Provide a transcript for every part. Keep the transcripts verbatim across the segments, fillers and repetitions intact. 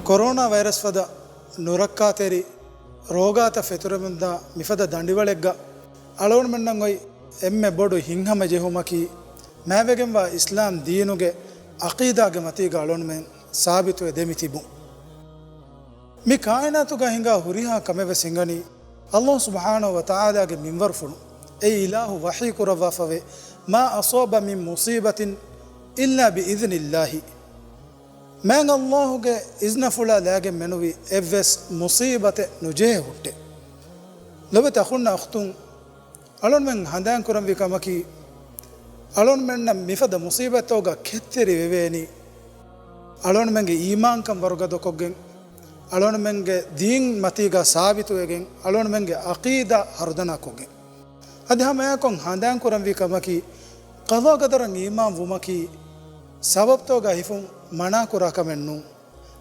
ކޮރޯނާ ވައިރަސް ފަދަ ނުރައްކާތެރި ރޯގާތައް ފެތުރެމުންދާ މިފަދަ ދަނޑިވަޅެއްގަ އަޅުގަނޑުމެންނަށް އޮތް އެންމެ ބޮޑު ހިތްހަމަޖެހުމަކީ، މާތްވެގެންވާ އިސްލާމް ދީނުގެ އަޤީދާގެ މަތީގަ އަޅުގަނޑުމެން ސާބިތުވެ ދެމި ތިބުން. މި ކާއިނާތުގަ ހިނގާ ހުރިހާ ކަމެއް ވެސް ހިނގަނީ، ﷲ ސުބްޙާނަހޫ ވަތަޢާލާގެ މިންވަރުފުޅުން. އެއީ އިލާހު ވަޙީ ކުރައްވާފަވޭ، "ما أصاب من مصيبة إلا بإذن الله." މާތް ﷲ ގެ އިޒްނަފުޅާ ލާގެން މެނުވި އެއްވެސް މުޞީބަތެއް ނުޖެހޭ ހުއްޓެ. ލޮބުވެތި އަޚުންނާ އުޚްތުން، އަޅުންމެން ހަނދާން ކުރަންވީ ކަމަކީ، އަޅުންމެންނަށް މިފަދަ މުޞީބަތްތަކުގަ ކެތްތެރި ވެވޭނީ، އަޅުންމެންގެ އީމާންކަން ވަރުގަދަކޮށްގެން، އަޅުންމެންގެ ދީން މަތީގަ ސާބިތުވެގެން، އަޅުންމެންގެ އަޤީދާ ހަރުދަނާކޮށްގެން. އަދި ހަމައެއާއެކު ހަނދާން ކުރަންވީ ކަމަކީ، ޤަޟާ ޤަދަރަށް އީމާން ވުމަކީ ސަބަބްތަކުގަ ހިފުން މަނާ ކުރާ ކަމެއް ނޫން.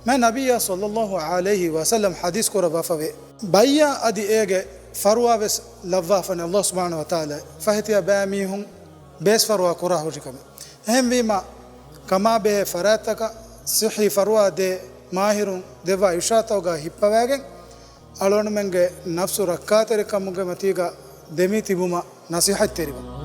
މާތް ނަބިއްޔާ ޞައްލައްލާހު ޢަލައިހި ވަސައްލަމް ޙަދީޘް ކުރައްވާފަވޭ، ބައްޔާ އަދި އޭގެ ފަރުވާ ވެސް ލައްވާފަނެ ﷲ ސުބްޙާނަހޫ ވަތަޢާލާ، ފަހެ ތިޔަ ބައިމީހުން ބޭސް ފަރުވާ ކުރާ ހުށިކަމެއް. އެހެންވީމަ، ކަމާބެހޭ ފަރާތްތަކަށް ޞިއްޙީ ފަރުވާ ދޭ މާހިރުން ދެއްވާ އިރުޝާދުތަކުގަ ހިއްޕަވައިގެން، އަޅުގަނޑުމެންގެ ނަފްސު ރައްކާތެރިކަމުގެ މަތީގަ ދެމި ތިބުމަށް ނަޞޭޙަތްތެރިވަން.